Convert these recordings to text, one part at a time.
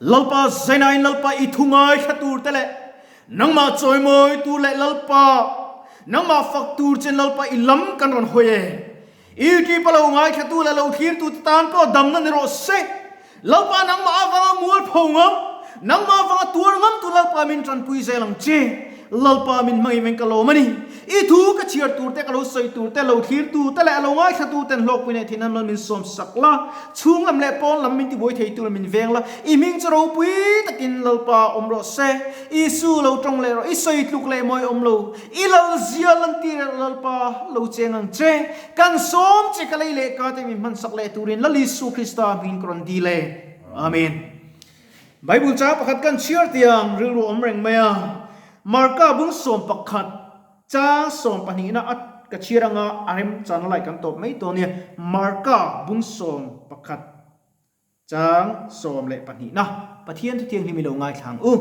Lalpa zainain Lalpa i thu ngaithla tur te leh nangmah chawimawi tur leh Lalpa nangmah fak tur chen Lalpa i lam kan rawn hawi e. I ṭipa lo ngaithlatu leh lo thlirtu te tan pawh damna ni rawh se. Lalpa nangmah avanga mualpho ngam, nangmah avanga tuar ngam tu Lalpa min ṭanpui zel ang che. Lalpa min hmangin veng ka lawm a ni. I thu ka chhiar tur te, ka lo sawi tur te, lo thlirtu te leh a lo ngaithlatu ten hlawkpui neih theihna nan min sawm sak la. Chhung lam leh pawn lam min tibuai thei tur min veng la. I hming chu ropui takin Lalpa awm rawh se. Isu lo tawng leh rawh, i sawi tluk leh mawi awm lo. I lal zia lantir erawh Lalpa lo cheng ang che. Kan sawm che ka lei leh ka te min hmansak leh turin Lal Isu Krista hmingin ka rawn dil e. Amen. Bible chang pakhat kan chhiar tiang rilru awm reng mai a. Marka bung 11 chang 12 na a ka chhiar anga a rem chana lai kan tawp mai tawh nia. Marka bung 11 chang 12 na Pathian thuthianghlim i lo ngaithla ang u.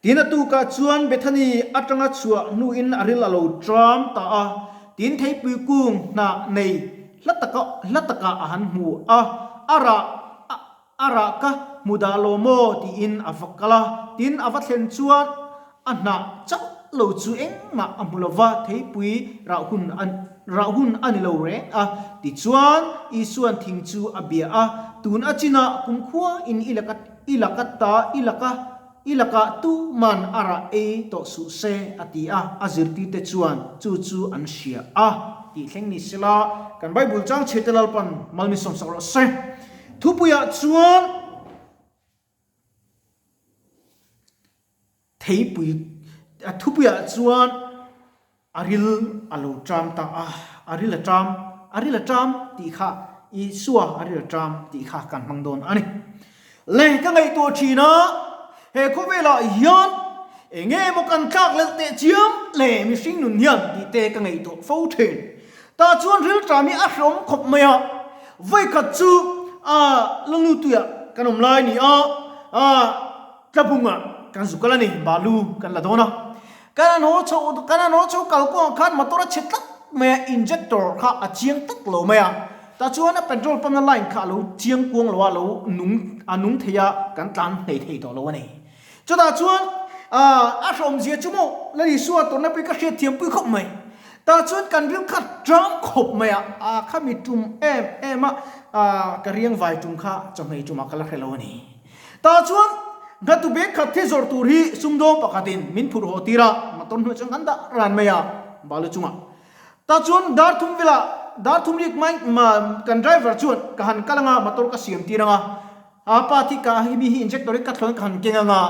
Tin a tukah chuan Bethany atanga chhuah hnuin a ril a lo tram ta a, tin theipui kung hnah nei hla taka hla takah a han hmu a, a rah a a rah ka hmu dah lo maw tiin a va kal a, tin a va thlen chuan a hnah chauh lo chu engmah a hmu lo va, theipui rah hun a rah hun a ni lo reng a, tichuan Isuan thing chu a bia a, tun a chinah kumkhua in i laka I laka ta, i laka, i lakah tu man a rah ei tawh suh se, a ti a, a zirtirte chuan chu chu an hria a. Tih thleng ni sela, kan Bible chang chhiate Lalpan mal min sawmsak rawh se. Thupuiah chuan theipui, thupuiah chuan A ril a lo ṭam ta a, a ril a ṭam, a ril a ṭam tih kha Isua a ril a ṭam tih kha kan hmang dawn a ni. Le ka ngaihtuah ṭhin a, he khawvelah hian eng nge maw kan tlak lelh teh chiam le mihring nun hian tih te ka ngaihtuah fo ṭhin. Tah chuan ril ṭam hi a hreawm khawp mai a, vawikhat chu a Lalnutuiah kan awm lai ni a, a Tlabungah kan zuk kal a ni, balu kan la dawn a. Kan an haw chho, kan an haw chho kal kawngah khan motor a chhe tlat mai a, injector kha a chiang tak lo mai a. Tah chuan a petrol pump na line kha a lo chiang kuang lo a, a lo nung, a nung thei a, kan tlan hnei thei tawh lo a ni. Chutah chuan a hrawmzia chu maw Lal Isua tawrhna pui ka hriatthiam pui khawp mai. Tah chuan kan ril kha tang khawp mai a, a khami tum em em a, ka riang vai tum kha chawhmei tumah ka la hre lo a ni. Tah chuan Ghatu bag khat thi zawrh tur hi sumdawng pakhatin min phurh haw tir a, motor hnuai chuan kan dah ran mai a, balu chungah. Tah chuan dar thum velah dar thum rik mai kan driver chuan ka han kal anga motor ka siam tir anga, a pa thi ka hi mi hi injector hi ka thlawn ka han keng anga,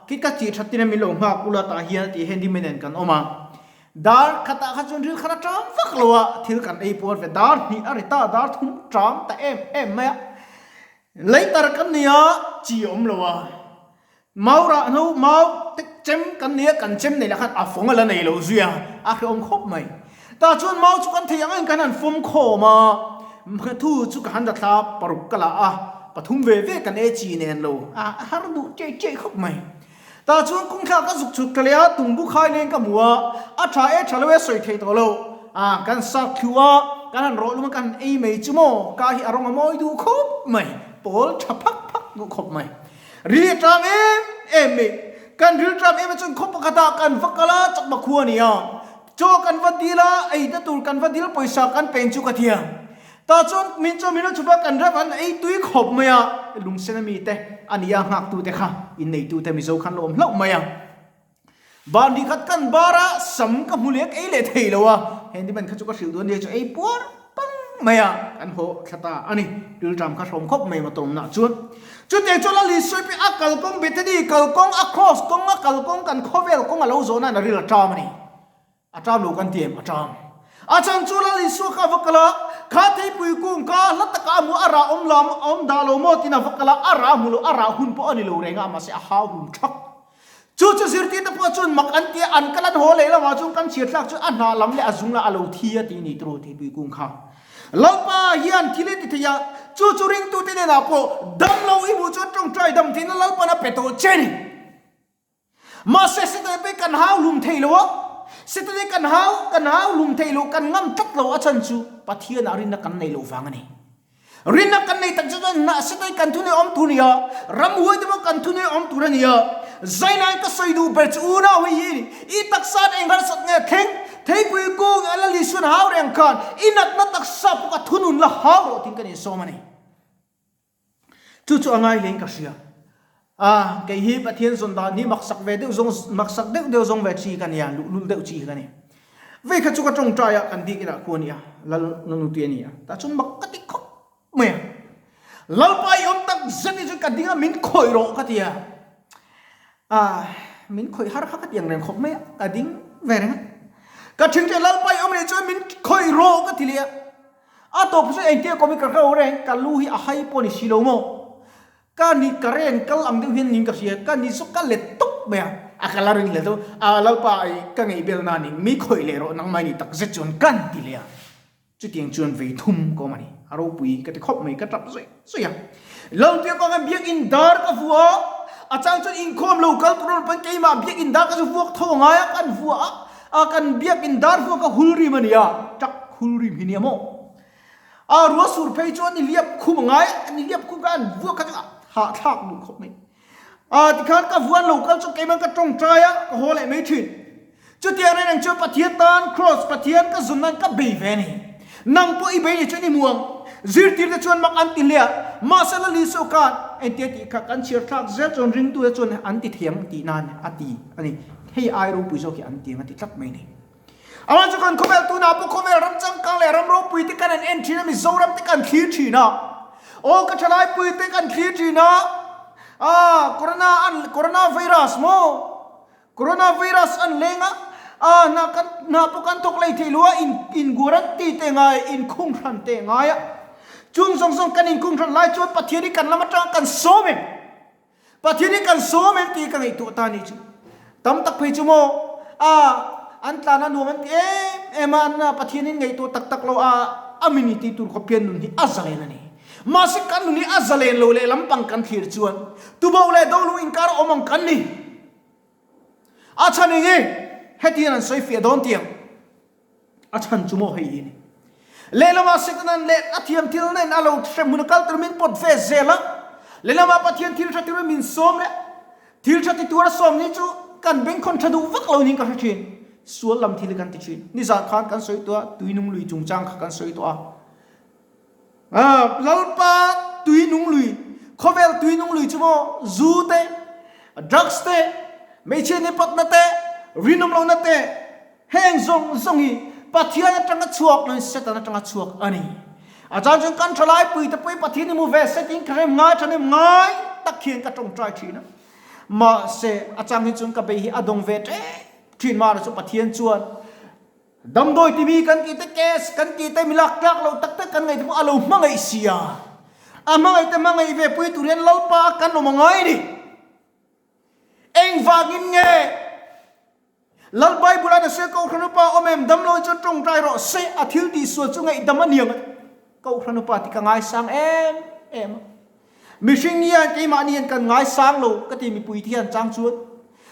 khi ka chih that tina min lo nghak ula tah hian a ti handyman nen kan awm a. Dar khatah kha chuan ril khan a ṭam vak lo a, thil kan ei puar ve, dar hnih a ri ta, dar thum ṭam ta em em mai a. Leitar kan ni a, chi a awm lo a. Mau rah hnu, mau te chem kan ni a, kan chem nei lah khan a fawng a la nei lo zui a, a hrehawm khawp mai. Tah chuan mau chu kan thei ang in kan han fawm khawm a, thu chu ka han dathla paruk ka la a, pathum ve ve kan e chi nen lo, a har duh chei chei khawp mai. Tah chuan kawngthlak ka zuk chhut thleh a, tumbu khai leng ka hmu a, a tha e tha lo e sawi thei tawh lo. A, kan sak thlu a, kan han rawh lum a, kan han ei mai chu maw, ka hi a rawng a mawi duh khawp mai, pawl tha phak phak duh khawp mai. Ril a tram em em mai, kan ril tram em a chuan khaw pakhatah kan va kal a, chakma khua a ni a, chaw kan va dil a, ei ta tur kan va dil pawisa kan pen chu ka thiam. Tah chuan min chuan min lo chhup a, kan ram an ei tui khawp mai a, lungsen a mite a ni a, nghaktute kha inneitute Mizo khan lo awm hlauh mai a. Ban ri khat kan bar a, sam ka hmu leh ka ei leh thei lo a, handyman kha chu ka hrilh duh a nia chu ei puar pang mai a, kan haw thla ta a ni, rilṭam kha hrawm khawp mai motor awmnaah chuan. Chutiang chuan Lali Sawipi a kalkawng Bethany kalkawng a cross kawng a kalkawng kan khawvel kawng a lo zawh nan a ril a ṭam a ni. A ṭam lo kan ti em? A ṭam. A chan chu Lal Isua kha a va kal a, kha theipui kung kha hla takah a hmu, a rah awm lam a awm dah lo maw tiin a va kal a, a rah hmu lo, a rah hun pawh a ni lo reng a, mahse a hau hlum ṭhak. Chu chu zirtirte pawh chuan mak an ti a, an kal an haw leh lamah chuan kan chhiar thlak chuan a hnah lam leh a zung lah a lo thi a ti ni tiraw theipui kung kha. Lalpa hian thil i ti thei a, chu chu ringtute hnenah pawh dam lo i hmuh chuan ṭawngṭai dam theihna Lalpan a pe tawh che ni. Mahse Satan pawh kan hau hlum thei lo a, Satan hi kan hau kan hau hlum thei lo, kan ngam tlat lo a chhan chu Pathianah rinna kan nei loh vang a ni. Rinna kan nei tak chu chuan hnah Satan hi kan thu nei awm tur a ni a. Ramhuai te pawh kan thunui awm tur a ni a. Zainain ka sawi duh ber chu unau hei hi a ni. I taksa te eng harsat nge thleng? Theipui kung a la Lisuan hau reng khan i natna taksa pawh ka thunun la hau rawh tiin kan insawm a ni. Chu chu a ngai hlein ka hria. A, kei hi Pathian zawn dan hi maksak ve deuh zawng, maksak deuh deuh zawng ve chi ka nia, luhlul deuh chi hi ka ni. Vei kha chu ka tawngtai a, kan bik inah khu a ni a, Lal Nanutui a ni a, tah chuan mak ka ti khawp mai a. Lalpa i awm tak zet hi chuan ka ding a, min khawih rawh ka ti a. A, min khawih har kha ka ti ang reng khawp mai a, ka ding ve reng a. Ka thingte Lalpa i awm leh chuan min khawih rawh ka ti leh a. A tawp chu engtia kawm hi ka hreu reng, ka lu hi a hai pawh ni si lo maw? Ka ni ka reng kal ang deuh hian ning ka hria, ka ni chu ka let tawp mai a, a ka la ring leh tawp, a Lalpa i ka ngeih bel na ni, mi khawih leh rawh nangmah ni tak zet chuan kan ti leh a, chutiang chuan vei thum ka awm a ni, a ropui ka ti khawp mai, ka tap zawih zawih a. Lalpia kawng hian biakinn dar ka vuah a, a chang chuan inkhawm lo kal tur pawn keimah biakinn dar ka chu vuak tho angai a, kan vuah a, A kan biakinn dar vuak a hul rim a nia, tak hul rim hi nia maw? A rua sur phei chuan ni liap khum a ngai a, ni liap khum kha an vuak kha chu a hahthlak duh khawp mai. A tikhan ka vuan lo kal chu keimah ka tawngtai a, ka haw leh mai thin. Chutiang reng reng chuan Pathian tan Kraws Pathian ka zun nan ka bei ve a ni. Nang pawh i bei ni chuan i hmu ang. Zirtirte chuan mak an ti hle a, mahse Lal Isua khan engtia tih kha kan chhiar thlak zel chuan ringtute chuan an ti thei ang tih nan a ti a ni. Hei ai ropui zawk hi an ti ang a ti tlat mai a ni. Amah chu kan khawvel tunah pawh khawvel ram changkang leh ram ropui te kan han en thin a, Mizoram te kan thlir thin a, aw ka thalaipui te kan thlir thin a, ah corona an corona virus maw corona virus an leng a, ah hna kan hna pawh kan thawk lei theih lo a, in in guarantee te ngai in khung hran te ngai a, chung zawng zawng kan in khung hran lai chuan Pathian hi kan lam atanga kan sawm em? Pathian hi kan sawm em tih ka ngaihtuah ta nih chu. Tam tak phei chu maw a an tlan a nuam an ti em em a, an Pathian in ngaihtuah tak tak lo a a mini tih tur khawp hian nun hi a zalen a ni. Mahse kan nun hi a zalen lo leh lampang kan thlir chuan tuboh leh dolung inkar a awm ang kan ni. A chhan eng nge? Hetiang an sawi fiah dawn tiang. A chhan chu maw hei hi a ni. Lehlamah Setanan leh a thiam thil nen a lo hrem hun a kal tur min pawt ve zel a. Lehlamah Pathian thil tha turin min sawm leh thil tha ti tura sawm ni chu kan bengkhawn tha duh vak lo niin ka hre thin. Sual lam thil hi kan ti thin. Nizan khan kan sawi tawh a, tuinung lui chungchang kha kan sawi tawh a. Lalpa tuinung lui, khawvel tuinung lui chu maw zu te, drugs te, hmeichhia nipatna te, rinawm lohna te, Heng zawng zawng hi Pathian atanga chhuak loin Satan atanga chhuak a ni. A chan chuan kan thalai puite pawhin Pathian i hmu ve se tiin ka rem ngai thanem ngai tak hian ka tawngtai thin a. Mahse, a chang hi chuan ka bei hi a dawng ve tep thin mahna chu Pathian chuan damdawi timi kan tih te, case kan tih te, mi lak tlak loh tak tak kan ngaih te pawh a lo hmangaih sia. A hmangaih te hmangaih ve pui tur hian Lalpa a kan awm a ngai a ni. Engvangin nge Lal Bible a nase Kohhran upa awm em? Damlo chuan tawngtai rawh se, a thil tih sual chu ngaihdam a niang a ti. Kohhran upa ti ka ngaisang em em a. Mihring hian keimahni hian kan ngaisang lo ka ti mipui te hian chang chuan.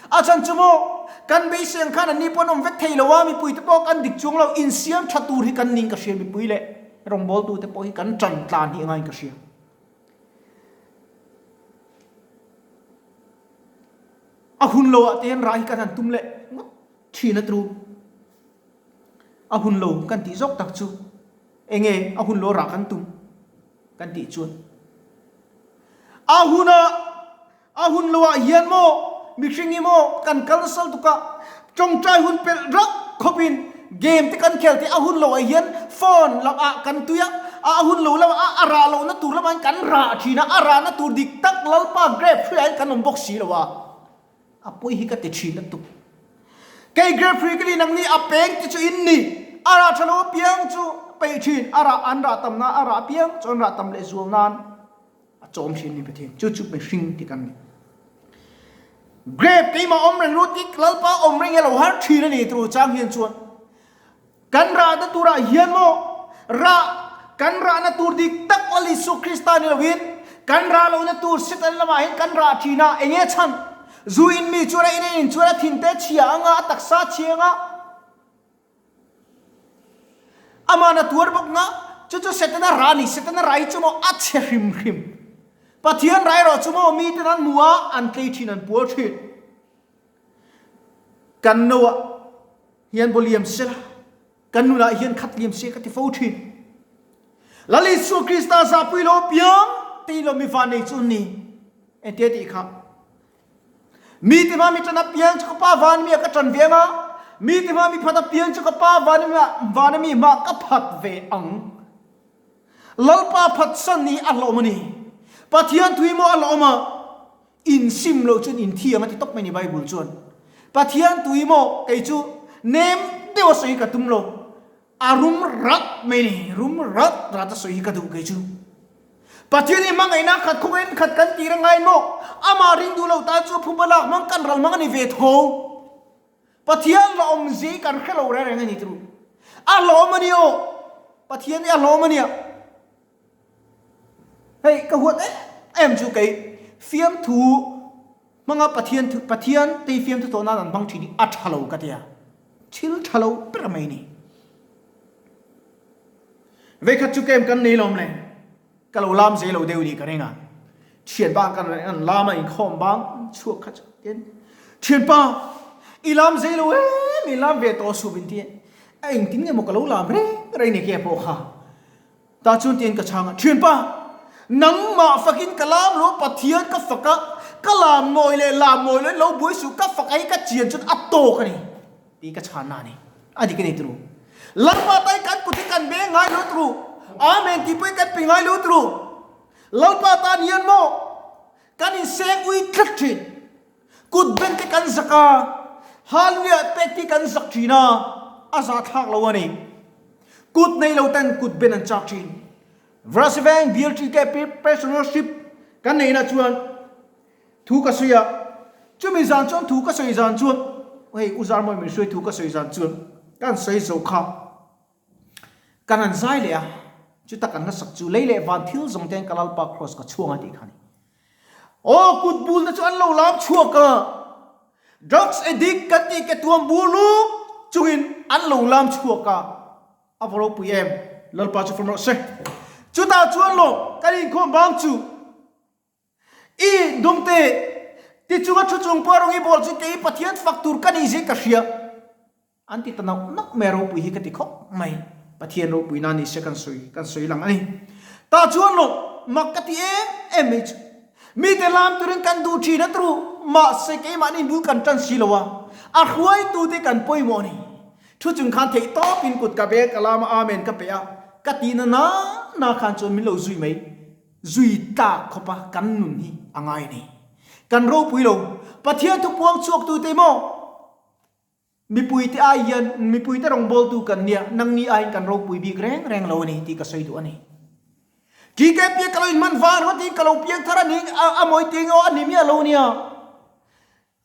A chhan chu maw, kan beisei ang khan anni pawh an awm vek thei lo a, mipui te pawh kan dik chuang lo, insiam tha tur hi kan ning ka hria mipui leh rawngbawltu te pawh hi kan tan tlan hi a ngaiin ka hria. A hun lo ah te hian rah hi kan han tum leh ngawt thin a tru. A hun lo kan tih zawk tak chu enge a hun lo rah kan tum kan tih chuan a hun ah a hun lo ah hian maw mihring hi maw kan kal nasal tuk a tawngtai hun pelh rak khawp in game te kan khel te a hun lo ah hian phone lam ah kan tui a a hun lo lam ah a rah loh na tur lamah hian kan rah thin a a rah na tur dik tak Lalpa grape hruiah hian kan awm bawk si lo a a pawi hi ka ti thin a tuk kei grape hrui ka ni nang ni a peng te chu in ni a rah tha lo apiang chu peih thin a rah an rah tam nan a rah apiang chu an rah tam leh zual nan A chawm thin ni Pathian chu chu mihring ti kan ni. Grape keimah awm reng ru tik Lalpa awm reng hi a lo har thin a ni turu chang hian chuan kan rahna turah hian maw rah kan rahna tur dik tak Lal Isu Krista ni loin kan rah lohna tur Satan lamah hian kan rah thin a enge chhan zu in mi chuan a in a in chuan a thinte chhia anga a taksa chhia anga Amah na tuar bawk nga, chu chu Setana ra a ni. Setana ra hi chu maw a chhe hrim hrim. Pathian rah erawh chu maw miten an hmu a, an tlei thin, an pual thin. Kan no ah hian baw liam se la, kan nunah hian khat liam se ka ti fo thin. Lal Isua Krista zahpui lo apiang te in lo mi van nei chu an ni. Engtia tih kha? Mi ti hma mi ṭan apiang chu ka Pa van mi ah ka ṭan ve ang a, mi ti hma mi phat apiang chu ka Pa van mi ah van ami hma ka phat ve ang. Lalpa phatsan hi a hlawm a ni. Pathian thui maw a hlawm a, insim loh chuan inthiam a ti tawp mai ni Bible chuan. Pathian tui maw kei chu nem deuh a sawi ka tum lo. A rum rat mai ni, rum rat rat a sawi hi ka duh kei chu. Pathian hi hmangaihna khat khawngaihin khat kan tir a ngai maw? Amah ring duh lo tan chu phuba lak hmang kan ral hmang a ni ve tho. Pathian la awm zia hi kan hre lo reng reng a ni turu. A hlawm a ni aw. Pathian hi a hlawm a nia. Hei ka huat em em chu kei fiamthu hmanga Pathian thu Pathian tei fiamthu tawh nan an hmang thin hi a tha lo ka tia. Thil tha lo ber mai ni. Veikhat chu kem kan nei lawm le. Ka lo lam zei lo deuh nih ka ring a. Thianpa kan an lam a inkhawm bang chhuak kha chu tin Thianpa i lam zei lo em i lam ve tawh suh min ti a engtin nge maw ka lo lam reng reng ni ke pawh kha. Tah chuan tiin ka chhang a, Thianpa, nangmah fakin ka lam lo, Pathian ka fak a, ka lam nawi leh lam nawi loin lo buai suh, ka fak a hi ka chian chuan a tawk a ni, tih ka chhanna a ni. A dik a ni turu. Lalpa tai kan kut hi kan be ngai lo turu. Amen tih pawhin kan pe ngai lo turu. Lalpa tan hian maw kan inseng ui tlat thin. Kut ben te kan zak a, Hallelujah pek hi kan zak thin a, a zahthlak lo a ni. Kut nei lo ten kut ben an chak thin. Vrasiveng BLTK Personalship kan neihna chuan thu ka sawi a, chumi zan chuan thu ka sawi zan chuan, hei U Zarmawi min hruai thu ka sawi zan chuan kan sawi zo kha. Kan han zai leh a, chuta kan hla sak chu lei leh van thil zawng ten ka Lalpa Kraws ka chhuang a tih kha a ni. Aw kut bul te chu an lo lam chhuak a, drugs addict kan tih ke tuam bur luk chungin an lo lam chhuak a, a va ropui em, Lalpa chu fam rawh se. Chutah chuan lawm kan inkhawm bang chu I dumte ti chunga thu chung pawh rawng i bawl chu kei Pathian fak tur ka nih zia ka hria. An ti ta nauh nauh mai a ropui hi ka ti khawp mai. Pathian ropui na ni se kan sawi kan sawi lang a ni. Tah chuan lo mak ka ti em em mai chu. Mite lam turin kan duh thin a tru mahse keimahni bul kan tan si lo a, a hruaitute kan pawimawh a ni. Thu chung khan theih tawpin kut ka beng ka lam a Amen ka pe a ka ti na na na khan chuan min lo zui mai. Zui tlak khawpa kan nun hi a ngai a ni. Kan ropui lo. Pathian thu puang chhuaktute maw? Mipuite ai hian mipuite rawngbawltu kan nia, nangni aiin kan ropui bik reng reng lo a ni tih ka sawi duh a ni. TKP ka lo inhman vang rawh tiin ka lo piang thar a ni, a mawi tih eng a ni miah lo nia.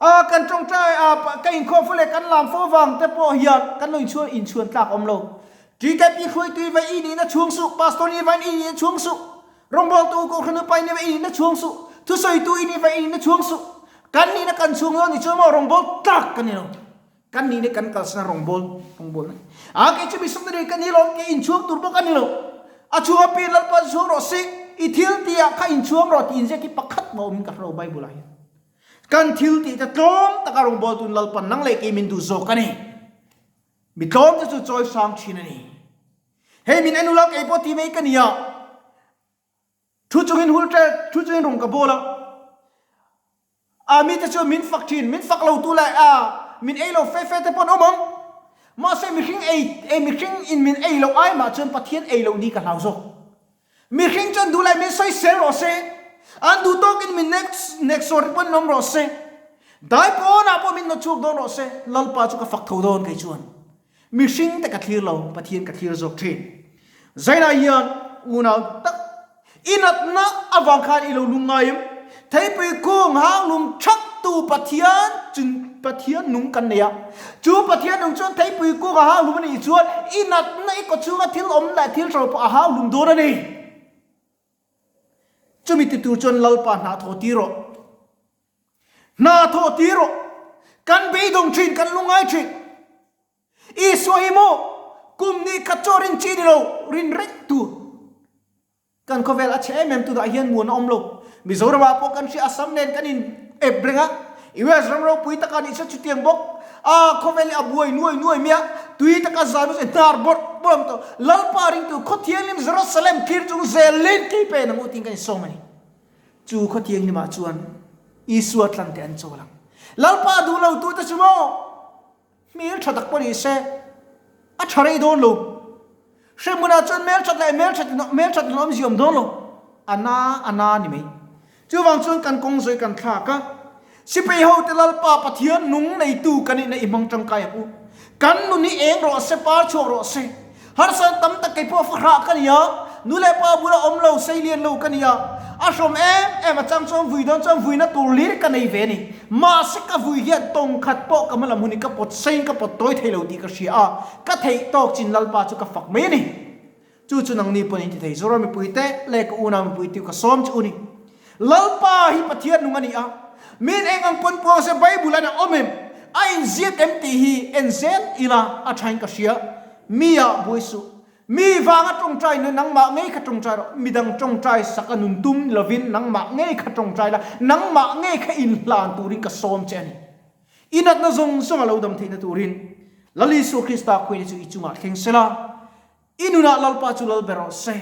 A kan tawngtai a, ka inkhawm fo leh kan lam fo vang te pawh hian kan lo inchhuan inchhuan tlak awm lo. TKP hruaitu vai i nihna chhuang suh, pastor ni vain i nihna chhuang suh, rawngbawltu kohhran upa i ni vai i nihna chhuang suh, thusawitu i ni vai i nihna chhuang suh. Kan nihna kan chhung lo ni chuan maw rawngbâwl tlak ka ni lo. Kan nihna kan kalsan a rawngbâwl rawngbâwl na. A kei chu missionary nei ka ni lo, kei inchhuang tur bawk a ni lo. A chhung a pian Lalpa chu chhuang rawh se, i thil tihah kha inchhuang rawh tih inziak hi pakhat mah awmin ka hre lo Bible ah hian. Kan thil tih te tlawm taka rawngbâwl tun Lalpan nang leh kei min duh zawk a ni. Mi tlawm te chu chawi hrang thin a ni. Hei min en ula kei pawh ti mai ka ni a. Thu chungin hul ṭe, thu chungin rung ka bawl a. A mite chuan min fak ṭhin, min fak lo tu leh a min ei lo fe fe te pawh an awm ang. Mahse mihring ei, ei mihring in min ei loh ai mah chuan Pathian ei loh ni ka hlau zawk. Mihring chuan duh leh min sawisel rawh se, an duh tawkin min nek nek sawr te pawh an awm rawh se, dai pawnah pawh min nawt chhuak dawn rawh se, Lalpa chu ka fak tho dawn kei chuan. Mihring te ka thlir lo, Pathian ka thlir zawk thin. Zainah hian unau tak i natna avang khan i lo lung ngai em? Theipui kung hang lum thak tu Pathian chun Pathian nung kan nei a. Chu Pathian nung chuan theipui kung a hang lum a nih chuan i natna i kawchhunga thil awm leh thil ṭha pawh a hang lum dawn a ni. Chumi ti tur chuan Lalpa hna thawh tir rawh. Hna thawh tir rawh. Kan beidawng thin, kan lungngai thin. Isua hi maw kum ni khat chaw rin chi ni lo, rin reng tur. Kan khawvel a chhe em em tunah hian muan a awm lo. Mizoramah pawh kan hria Assam nen kan in ep reng a, US ram ropui taka nih chuan chutiang bawk a khawvel hi a buai nuai nuai mai a, tui taka zan chu hnar bawrh bawrh a awm tawh. Lalpa ringtu khaw thianghlim Jerusalem thlir chung zelin kei pen ang u tiin kan insawm a ni. Chu khaw thianghlimah chuan Isua tlan te an chawl ang. Lalpa duh lo tute chu maw? Hmel tha tak pawh ni se, a tha rei dawn lo. Hremhmunah chuan hmel that leh hmel that hmel that in awmzia awm dawn lo. A na a na ni mai. Chuvang chuan kan kawng zawi kan thlak a, Sipai hote Lalpa Pathian nung neitu kan inna i hmang tangkai ang u. Kan nun hi eng rawh se, par chhuak rawh se. Harsatna tam tak kei pawh fahrah ka ni a, nu leh pa bula awm lo, sei lian lo ka ni a, a hrawm em em a chang chuan vui dawn chuan vuina tur lir ka nei ve a ni. Mahse ka vui hian tawng khat pawh ka hmalam hun hi ka pawt seiin ka pawt tawi thei lo tih ka hria a, ka theih tawk chin Lalpa chu ka fak mai a ni. Chu chu nangni pawn in ti thei Zoram mipuite leh ka unau mipuite ka sawm che u ni. Lalpa hi Pathian nung a ni a, min eng ang pawn puang se Bible an a awm em, a inziak em tih hi en zel ila a thain ka hria. Mi ah buai suh. Mi vanga tawngtai nue nangmah ngei kha tawngtai rawh. Midang tawngtai sak a nun tum ni lovin nangmah ngei kha tawngtai la, nangmah ngei kha inhlan turin ka sawm che a ni. I natna zawng zawng a lo dam theihna turin Lal Isua Krista khuaina chu i chungah thleng sela. I nunah Lalpa chu lal ber rawh se.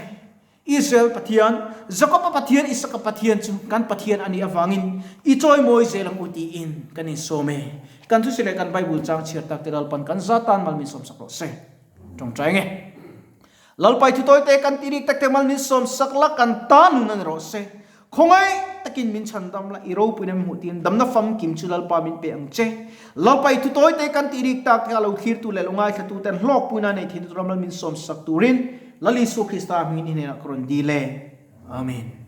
Israel Pathian, Jakob-a Pathian, Isaka Pathian chu kan Pathian a nih avangin i chawimawi zel ang u tiin kan insawm e. Kan thusawi leh kan Bible chang chhiar tak te Lalpan kan za tan mal min sawmsak rawh se. Tawngtai nge. Lalpa i thutawi te kan tih rik tak te mal min sawmsak la kan tan nun a ni rawh se. Khawngaih takin min chhan dam la, i ropuina min hmuh tiin damna famkim chu Lalpa min pe ang che. Lalpa i thuttawi te kan tih rik tak te a lo thlirtu leh lo ngaithlatu ten hlawkpuina nei theihna tura mal min sawmsak turin Lal Isua Krista hmingin i hnenah ka rawn dil e. Amen.